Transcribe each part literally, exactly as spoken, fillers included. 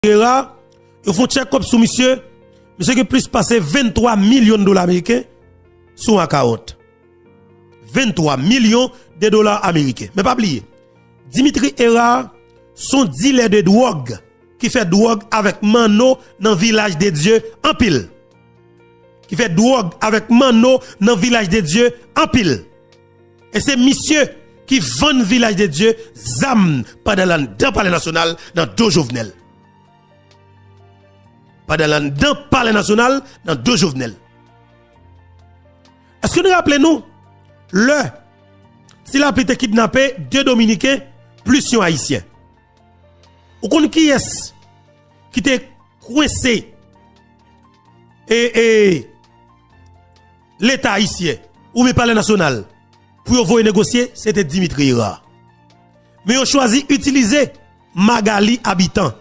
Hérard, yo fè yon tchèkòp sou misye. Misye gen plis pase venntwa milyon dola ameriken sou yon akawont. Venntwa milyon de dola ameriken. Men pa bliye, Dimitri Hérard se yon dilè de dwòg ki fè dwòg avèk Manno nan Vilaj de Dye anpil. Ki fè dwòg avèk Manno nan Vilaj de Dye anpil. E se misye ki vann Vilaj de Dye zam pandan l anndan Palè Nasyonal nan do Jovenel. Pandan l anndan Palè Nasyonal nan do Jovenel. Èske nou raple nou lè Ti Lapli te kidnape de Dominiken plis yon Ayisyen? Ou konn kiyès ki te kwense e, e, Leta ayisyen oubyen Palè Nasyonal pou yo voye negosye, se te Dimitri Hérard. Men yo chwazi itilize Magalie Habitant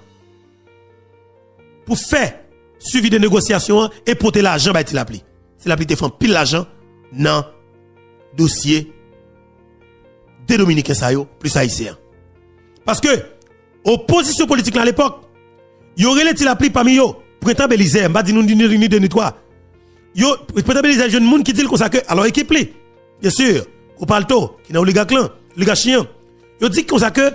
pou fè swivi de negosyasyon an e pote lajan bay Ti Lapli. Ti Lapli te fè anpil lajan nan dosye de Dominiken sa yo, plis Ayisyen an. Paske opozisyon politik la alepòk, yo rele Ti Lapli pami yo Prentan Belizè, m pa di nou ni, ni, ni de ni twa. Yo, Prentan Belizè jwenn moun ki di l konsa ke, alò ekip li, byen si, Gwo Palto, ki nan oligak lan, oligachi an, yo di konsa ke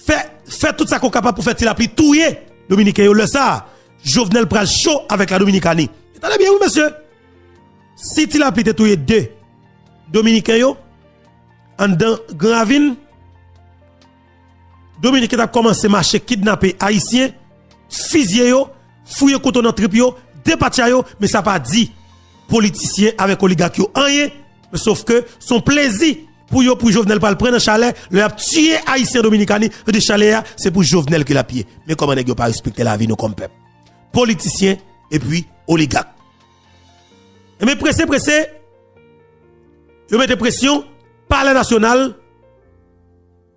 fè, fè tout sa ke w kapab pou fè Ti Lapli touye Dominiken yo. Lè sa a, Jovenel pral cho avèk la Dominikani. E tande byen wi, mesye. Si Ti Lapli te touye de Dominiken yo anndan Gran Ravin, Dominiken t ap kòmanse mache kidnape Ayisyen, fizye yo, fouye kouto nan trip yo, depatcha yo, men sa pa di politisyen avèk oligak yo anyen, men sof ke se yon plezi pou yo, pou Jovenel pral pran nan chalè, lè y ap tiye Ayisyen Dominikani, yo di chalè a, se pou Jovenel ke l ap ye. Men kòman nèg yo pa respekte lavi nou kòm pèp. Politisyen epi oligak. Enben, prese, prese, yo mete presyon, Palè Nasyonal,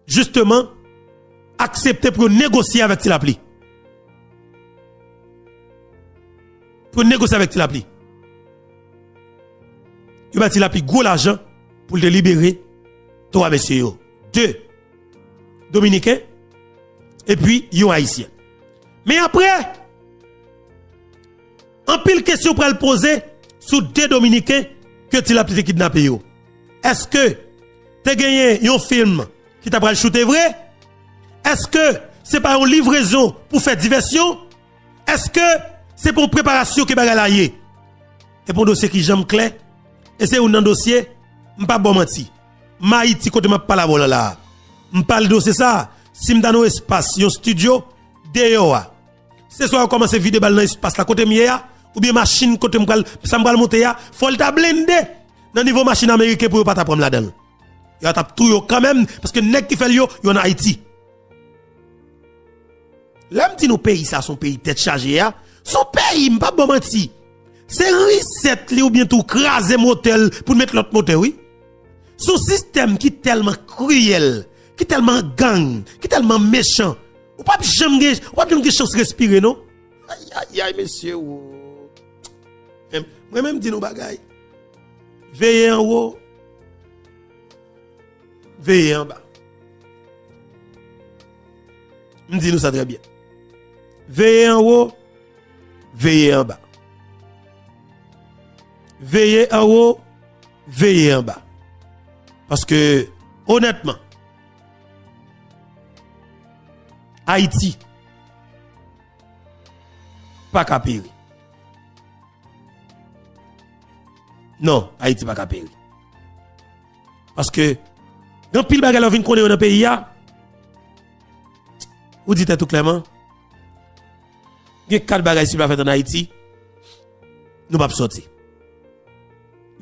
jisteman, aksepte pou yo negosye avèk Ti Lapli. Pou yo negosye avèk Ti Lapli. Yo bay Ti Lapli gwo lajan pou l te libere twa mesye yo. De Dominiken, epi yon Ayisyen. Men apre, anpil kesyon pral poze sou de Dominiken ke Ti Lapli te kidnape yo. Èske te genyen yon fim ki ta pral choute vre? Èske se pa yon livrezon pou fè divèsyon? Èske se pa yon preparasyon ke bagay la ye? E pou yon dosye ki janm klè, e se youn nan dosye, m p ap ba w manti. M Ayiti kote m ap pale avè w lan la a. M pale dosye sa a, si m ta nan yon espas, yon estidyo, deyò a, se swa yo kòmanse vide bal nan espas la kote m ye a, oubyen machin kote m pral, sa m pral monte a, fò l ta blende nan nivo machin ameriken pou yo pa ta pran m ladan l. Yo t ap touye yo kanmenm, paske nèg ki fè l yo, yo ann Ayiti. Lè m di nou peyi sa se yon peyi tèt chaje a, se yon peyi, m p ap ba w manti. Se reset li oubyen tou kraze motè l pou n met lòt motè, wi. Se yon sistèm ki tèlman kriyèl, ki tèlman gang, ki tèlman mechan. Ou p ap janm gen, ou p ap janm gen chans respire, non. Ayayay, mesye, o. Mwen menm di nou bagay. Veye anwo, veye anba. M di nou sa trè byen. Veye anwo, veye anba. Veye anwo, veye anba. Paske, onètman, Ayiti pa ka peri. Non, Ayiti pa ka peri. Paske, gen anpil bagay lè w vin konnen yo nan peyi a, ou di tèt ou klèman, gen kat bagay si pa fèt ann Ayiti, nou p ap sòti.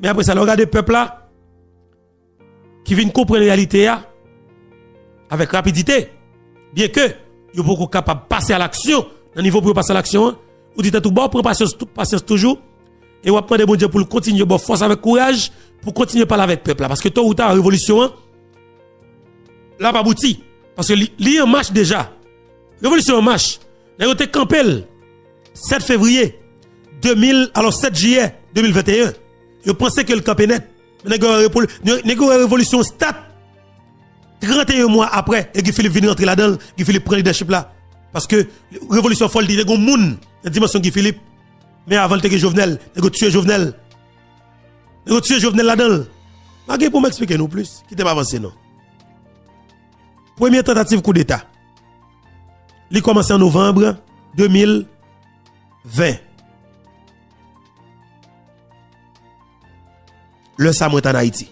Men apre sa, lè w gade pèp la, ki vin konprann reyalite a avèk rapidite, byenke yo poko kapab pase a laksyon, nan nivo pou yo pase a laksyon an, ou di tèt ou, bon, pran pasyans, tou, pasyans toujou, e w ap mande Bondye pou l kontinye ba w fòs avèk kouraj, pou kontinye pale avèk pèp la, paske to ou ta, revolisyon an, l ap abouti, paske li, li an mach deja. Revolisyon an mach. Nèg yo te kanpe l sèt fevriye de mil, alò sèt jiyè de mil venteyen. Yo panse ke l kanpe nèt. Men nèg yo wè repol-, nèg yo wè revolisyon an stat trannteyen mwa apre, e Guy Philippe vin rantre ladan l, Guy Philippe pran lidèchip la. Paske revolisyon fò l te gen yon moun nan dimansyon Guy Philippe. Men avan l te gen Jovenel, nèg yo tiye Jovenel. Nèg yo tiye Jovenel ladan l. M pa gen pou m eksplike nou plis. Kite m avanse non. Premye tantativ koudeta. Li kòmanse an novanm de mil ven. Lè sa mwen t ann Ayiti.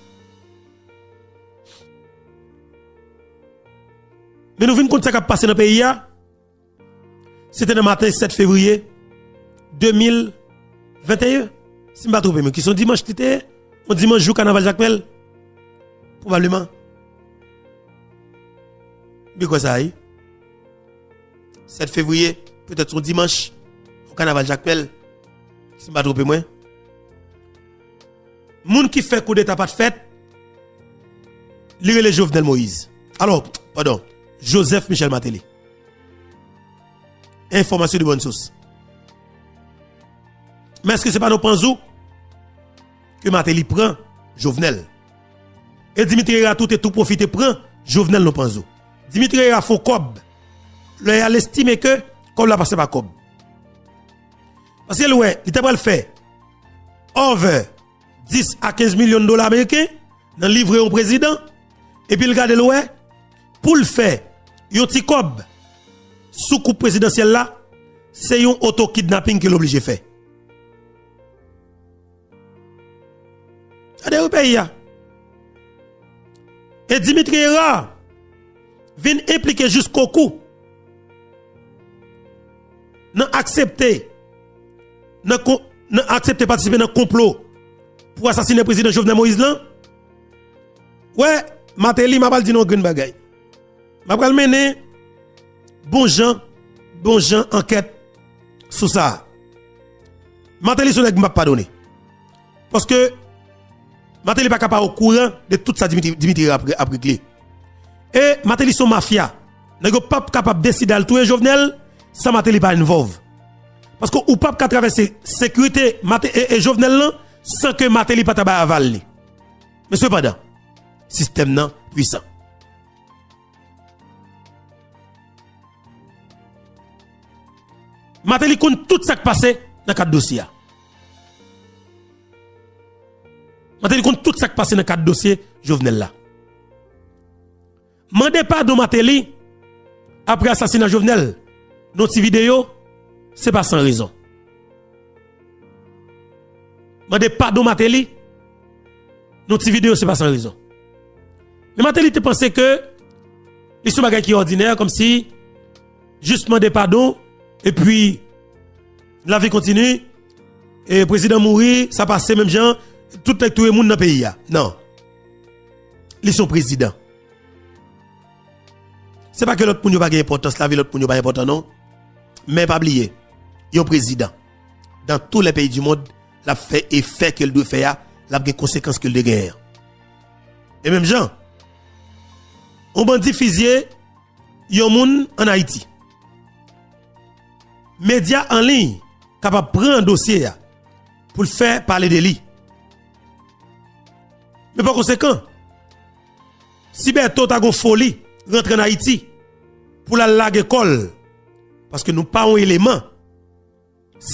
Men nou vin konn sa k ap pase nan peyi a. Se te nan maten sèt fevriye de mil venteyen, si m pa twonpe m, ki se yon dimanch li te ye, yon dimanch jou kanaval Jakmèl, pwobableman. M kwè sa, wi. Sèt fevriye, petèt yon dimanch, yon kanaval Jakmèl, si m pa twonpe mwen. Moun ki fè koudeta pa t fèt, li rele Jovenel Moïse. Alò, padon, Joseph Michel Martelly. Enfòmasyon de bòn sous. Men èske se pa nan Panzou ke Martelly pran Jovenel? E Dimitri Herard tou te tou pwofite pran Jovenel nan Panzou. Dimitri Herard fè yon kòb. Lè y al estime ke kòb la pa se pa kòb. Paske l wè, li te pral fè over dis a kenz milyon dola ameriken nan livre yon prezidan, epi l gade l wè, pou l fè yon ti kòb sou koup prezidansyèl la, se yon oto kidnaping ke l oblije fè. Gade wi peyi a. E Dimitri Herard vin enplike jiskokou nan aksepte, nan kon-, nan aksepte patisipe nan konplo pou asasinen prezidan Jovenel Moïse lan. Wè, Martelly, m ap al di nou yon grenn bagay. M ap pral mennen bon jan, bon jan ankèt sou sa. Martelly se yon nèg m p ap padone. Paske Martelly pa ka pa okouran de tout sa Dimitri, Dimitri ap, ap regle. E Martelly se yon mafya. Nèg yo p ap kapab deside al touye Jovenel san Martelly pa envòv. Paske ou p ap ka travèse sekirite Mate-, e, e Jovenel lan san ke Martelly pa ta bay aval li. Men sepandan, sistèm nan pwisan. Martelly konn tout sa k pase nan kad dosye a. Martelly konn tout sa k pase nan kad dosye Jovenel la. Mande padon Martelly apre asasina Jovenel nan ti videyo, se pa san rezon. Mande padon Martelly nan ti videyo, se pa san rezon. Men Martelly te panse ke li se yon bagay ki òdinè, kòmsi jis mande padon, epi lavi kontini, e prezidan mouri, sa pase menm jan, tout nèg touye moun nan peyi a. Non. Li se yon prezidan. Se pa ke lòt moun yo pa gen enpòtans, lavi lòt moun yo pa enpòtan non. Men pa bliye, yon prezidan, dans tous les pays du monde, l ap fè efè ke l dwe fè a, l ap gen konsekans ke l dwe genyen an. E menm jan, yon bandi fizye yon moun ann Ayiti. Medya an liy kapab pran dosye a pou l fè pale de li. Men pa konsekan, si Bertho ta gon foli rantre ann Ayiti pou l al lage kò l, paske nou pa yon eleman